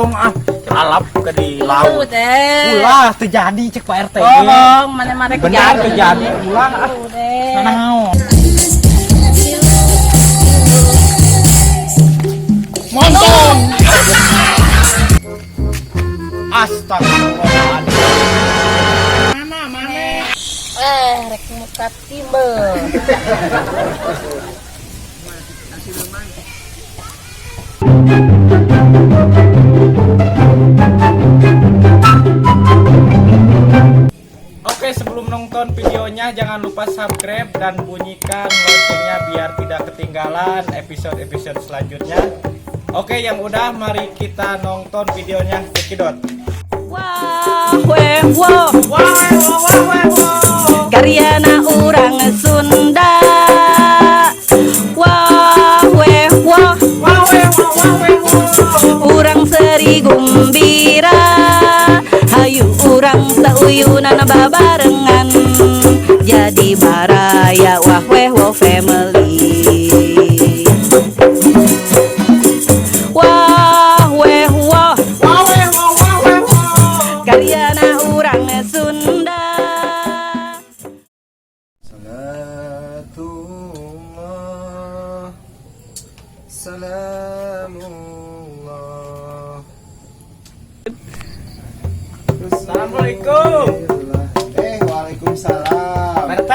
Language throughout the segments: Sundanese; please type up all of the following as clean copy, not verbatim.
Montong ah, lalap ke di laut. Teh. Ulah terjadi cek Pak RT. Bohong, mana-mana. Benar terjadi ulah ah. Teh. Naon? Montong. Astagfirullahaladzim. Mana mana? Eh, rek muka timbel. Oke, sebelum nonton videonya jangan lupa subscribe dan bunyikan loncengnya biar tidak ketinggalan episode-episode selanjutnya. Oke, yang udah, mari kita nonton videonya. Cekidot. Wah, weh, wah. Wah, wah, wah, wah, wah. Karyana urang Sunda. Wah, weh, wah. Wah, weh, wah, wah, weh, wah. Urang seri gumbira. Hayu urang sauyunan babarengan. Jadi baraya wah weh wah family. Wah weh wah. Wah, weh, wah, wah, weh, wah. Karyana urang Sunda. Salatullah, salamullah. Assalamualaikum. Eh, waalaikumsalam. RT,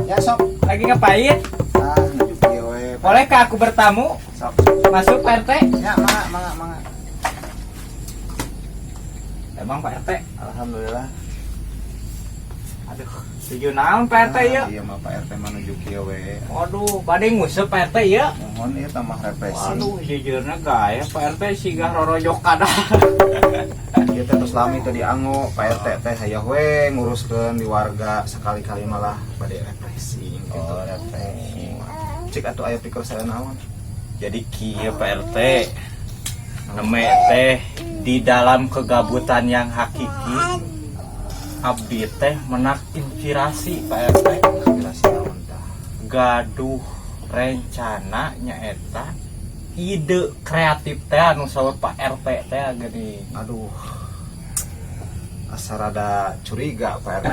Ya sok. Lagi ngapain? Ah, nuju kieu we. Bolehkah aku bertamu? Sok. Masuk, Pak RT. Ya, mangga, mangga, mangga. Emang Pak RT? Alhamdulillah. Aduh, tuju naon Pak RT ya? Iya mah Pak RT mah nuju kieu we. Waduh, bade nguseup Pak RT ya? Mohon ieu tambah refreshing. Waduh, jujurnya gaya Pak RT sigah rorojok kada. Ieu teh tos lami teu dianggo, Pak RT teh hayang we nguruskeun di warga, sekali-kali malah bade refreshing gitu. Oh, refreshing. Cik atuh, aya pikir saya naon? Jadi kieu, Pak RT. Neme teh di dalam kegabutan yang hakiki abdi teh menak inspirasi, Pak RT. Inspirasi naon tah? Gaduh rencana nyaeta ide kreatif teh anu saur Pak RT teh gini. Aduh. Asa rada curiga Pak RT.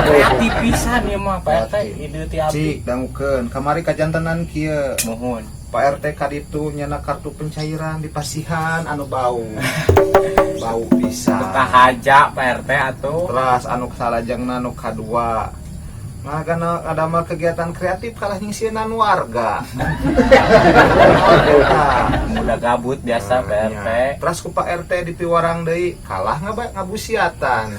Kreatif pisan ya mah, Pak RT, Kreatif. Ide ti abdi. Cik, dangukeun. Kamari kajantenan kieu. Mohon. Pak RT kaditu nyana kartu pencairan di pasihan anu bau. Bau pisan. Kahaja Pak RT atuh. Terus anu salajengna nu kadua. Nah, karena ada mah kegiatan kreatif kalah nyingsieunan warga. Tah. Muda gabut biasa, Pak RT. Nya. Terus ku Pak RT di piwarang deui kalah ngabusiatan.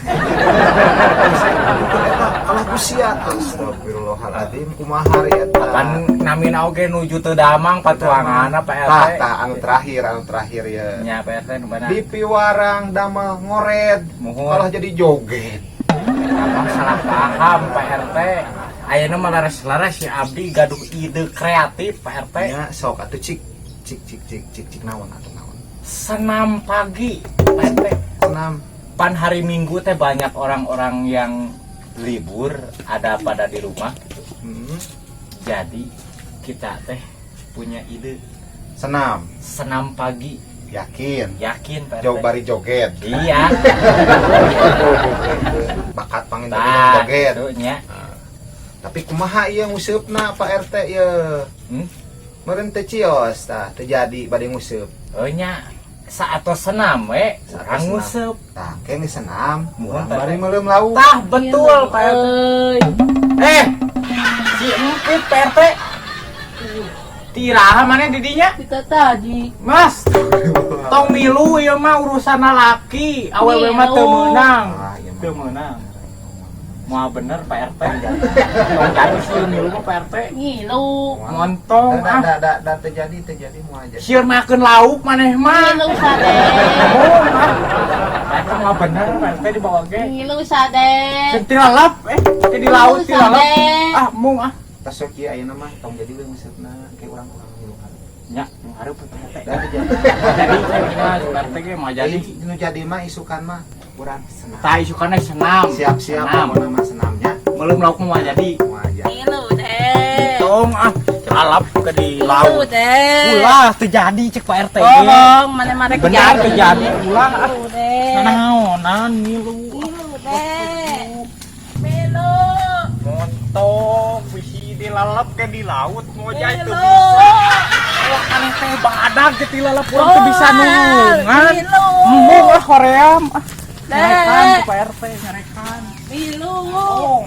Eta kalah busiat. Astagfirullahaladzim, kumaha ari eta? Kan namina oge nuju teu damang patuanganna, Pak RT. Tah, tah, anu terakhir ya. Nya, Pak RT, nu mana? Di piwarang damel ngored. Muhun. Kalah jadi joget. Abang salah paham, Pak RT. Ayeuna mah leres-leres ya abdi gaduh ide kreatif, Pak RT. Ya sok atuh, cik. Cik, cik, cik, cik, cik, naon atuh, naon? Senam pagi, Pak RT. Senam. Pan hari Minggu teh banyak orang-orang yang libur ada pada di rumah gitu. Jadi kita teh punya ide Senam. Senam pagi. Yakin. Yakin, Pak RT. Jauh bari joget. Iya. Bakat pangin Tah, joget. gitu nya. Tapi kumaha ieu nguseupna, Pak RT ye? Hmm? Meureun teu cios tah, teu jadi bade nguseup. Oh nya, saat senam we Saat urang senam. Nguseup. Tah, ke geus senam, Muhun, urang Pak bari RT. meuleum lauk. Tah, betul, Pak RT. Eh, si Empit, Pak RT. Tiraha mana didinya? Kita tadi. Mas, tong milu ieu mah urusan laki, awewe mah teu meunang. Ah, iya mah. Teu meunang. Moal bener, Pak RT. Tong jadi sieun milu mah, Pak RT. Ngilu. Montong Da ah. da da da teu jadi, teu jadi, moal jadi. Sieun makeun lauk maneh mah. Ngilu sade. Oh, ah. Pak RT moal bener, Pak RT dibawa ge. Ngilu sade. Ceun tilalap eh, teh di laut tilalap. Ah, mung ah. Tas sok kieu ayeuna mah tong jadi we nguseup,na ke urang-urang miluan. Nya, nu hareup Pak RT. Da teu jadi. Jadi cenah Pak RT ge moal jadi. Jadi nu jadi mah isukan mah urang senam. Tah, isukana senam. Siap-siap Senam. pokona mah senamnya. Meuleum lauk mah moal jadi. Moal jadi. Ngilu deh. Tong ah. Lalap ke di laut. Deh. Ulah terjadi cek Pak RT. Bohong, mana-mana Benar terjadi ulah ah. Milu deh. Naonan milu. Milu deh. Milu. Montong bisi dilalap ke di laut ngojay teu Milu. bisa. Wah aneh teh badag ke dilalap urang teu bisa nulungan. Milu. Embung ah hoream ah. Deh. Nyarekan ku Pak RT nyarekan. Milu. Bohong.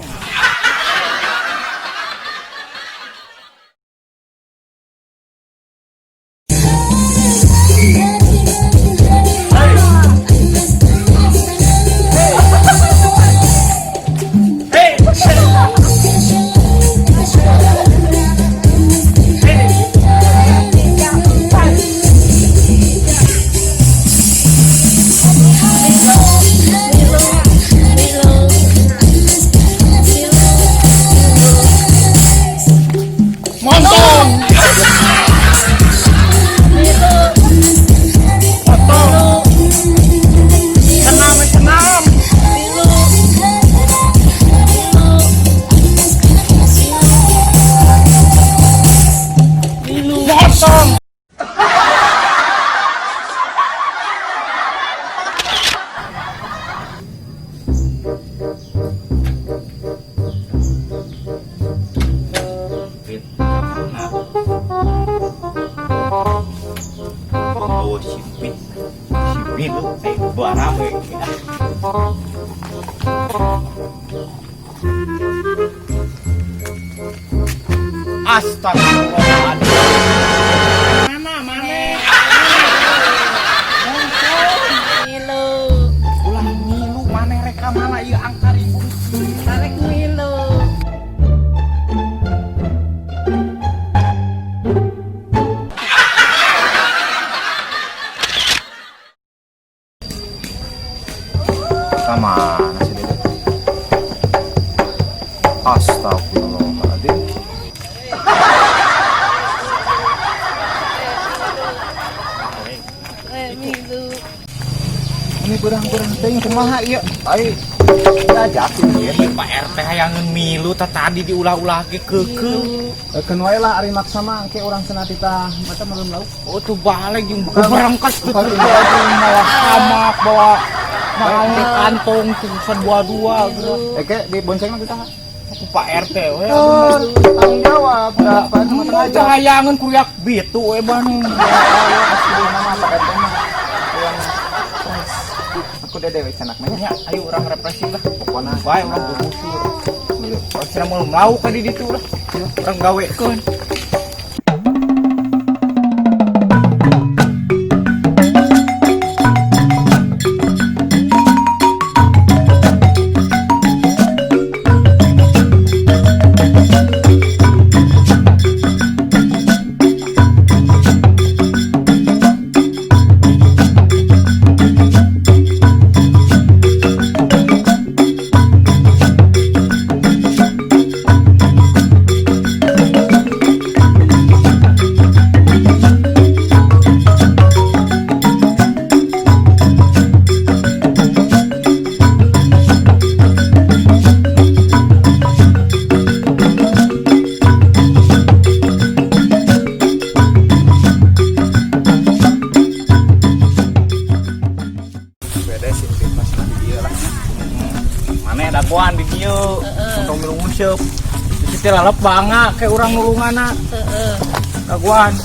Montong. Montong. Senam senam. Montong. Oh, sipit. Sipit lu, eh, barang we. Astagfirullahaladzim. Mana, mana? Milu. Ulah ngilu, mana reka mana ieu angkar ibu. Tarik milu. Sama nasi dede. Astagfirullahaladzim. Eh, milu. Ini berang-berang teh kumaha ieu? Ai diajakin ieu. Ieu Pak RT hayangeun milu tah tadi diulah-ulah ge keukeuh. Keun wae lah ari maksa mah engke urang cenah titah mata meureum lauk. Oh tuh balik jeung berangkas tuh malah hamak bawa naon kantong tulisan dua-dua gitu. Eke di boncengna kita. Aku Pak RT we. Oh, tanggung jawab, da Pak RT mah Mau tengah hayangeun kuriak bitu we banu. Asli nama Pak RT mah. Yang stres. Aku dede we canak mah nya. Nya ayo urang refreshing lah. Pokona Bae urang gugusur. Urang cenah mau lauk ka di ditu lah. Urang gawekeun. Beda sih mas di dieu lah. Mana dagoan di dieu. Untung milu nguseup. Di situ lalep bangga kayak urang nulunganna. Heeh. Dagoan.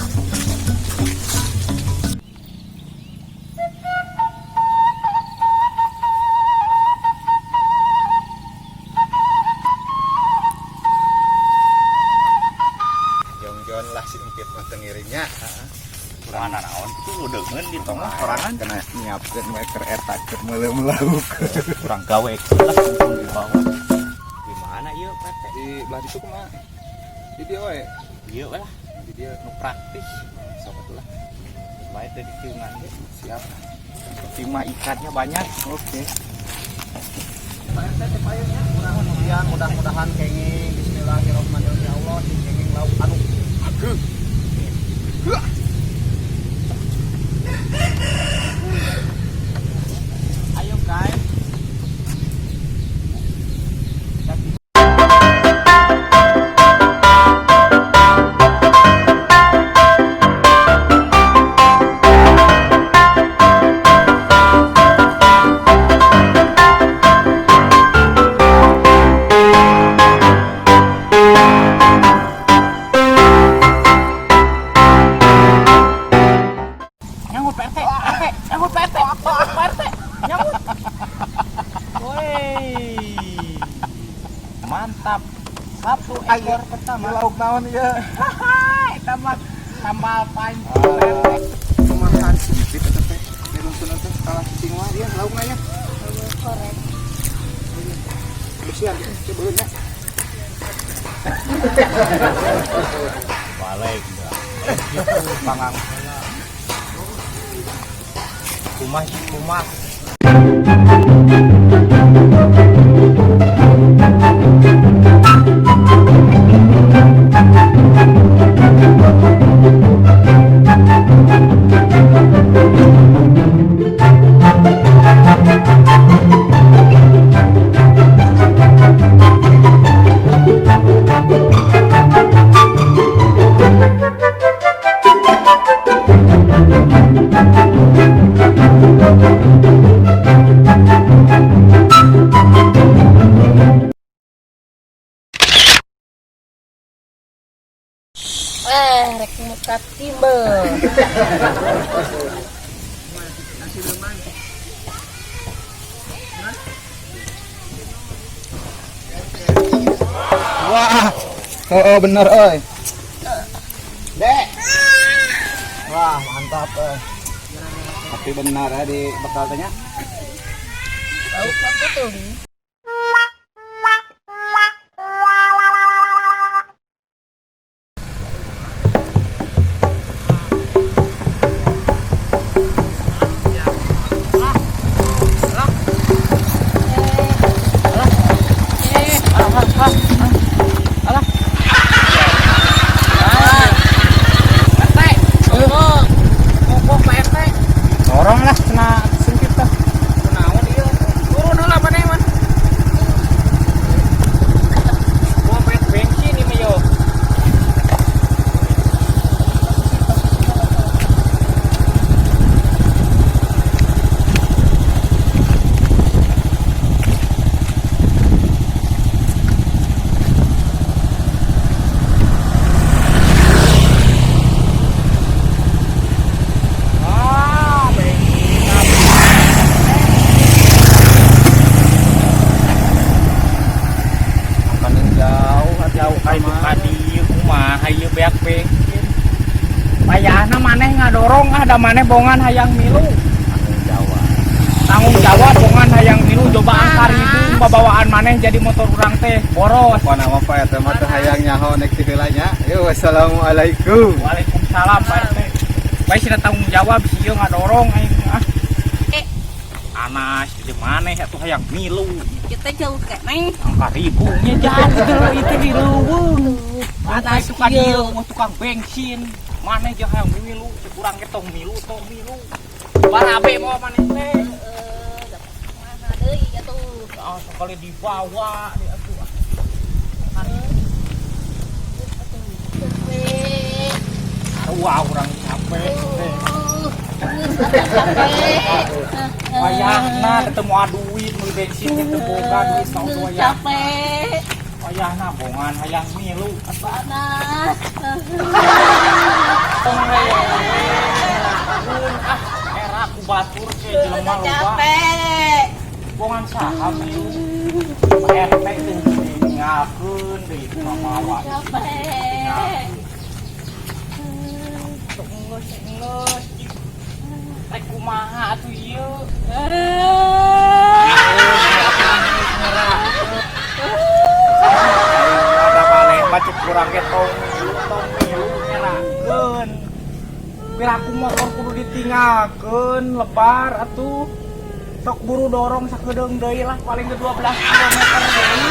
Jongjon lah si empit mah teu ngiringnya. Mana naon kitu udeungeun di tongah sorangan. Kena nyiapkeun we keur eta keur meuleum lauk. Kurang gawe lah untung di bawah. Di mana ieu Pak RT? Di belah ditu kumaha? Di dieu we. Ieu we lah Di dieu nu praktis. sok atuh lah. Bae teh ditiungan ge. Siap. Penting mah ikannya banyak. Oke. Pak RT teh payungnya urang kemudian mudah-mudahan kenging bismillahirrahmanirrahim ya Allah sing kenging lauk anu ageung. Heuh. Ayo guys. Nyamut Pak RT, RT, nyamut Pak RT, Pak RT, nyamut. Woi. Mantap. Satu ekor pertama. Lauk naon ieu? Eta mah sambal panci Pak RT. Kumaha sempit eta teh. Dirungkeun teh kalah cicing wae ieu laukna nya. Korek. Bersihan coba nya. Balik dah. Gitu pangang. Kumah kumah. Rek muka timbel. Wah. Oh, bener euy. Dek. Wah, mantap euy. Tapi benar ya di bekal teh nya. Lauk apa tuh? Alah. RT, mogok. Mogok Pak RT. Dorong lah kena sempit tah. Kunaon ieu? Turun heula maneh mah. Gua pet bensin ini yo. Ah, bensin. Makan jauh Jauh ka itu ka dieu kumaha ieu beak bensin. Payahna maneh ngadorong ah da maneh bongan hayang milu. Tanggung jawab. Tanggung jawab bongan hayang milu coba angkar itu babawaan maneh jadi motor urang teh boros. Pokona mah Pak RT mah teu hayang nyaho nek ti heula nya. Yo, wassalamualaikum. Waalaikumsalam Pak RT. Bae sina tanggung jawab sieun ngadorong aing ah. Anas di maneh atuh hayang milu. Kita jauh keneh. Angka ribu nya jauh teh itu di leuweung. Panas Tukang kieu. ieu tukang bensin. Maneh jeung hayang milu, urang ge tong milu, tong milu. Barabe mau maneh teh. Heeh, kumaha deui atuh. Ah, sekali dibawa di atuh. Capek. Wah, urang capek teh. Capek. Wayahna ketemu duit meuli bensin teh teu boga duit tong wayahna. Capek. Wayahna bongan hayang milu. Panas. Tong hayang. Ah, era ku batur ke jelema loba. Capek. Bongan saha milu. Pak RT teh tinggalkeun deui mawa. Capek. Geus geus. Rek kumaha atuh ieu? Ada maneh mah cek kurang ge tong milu tong milu ngerakeun. Piraku motor kudu ditinggalkeun lebar atuh. Sok buru dorong sakedeung deui lah paling ke 12 km deui.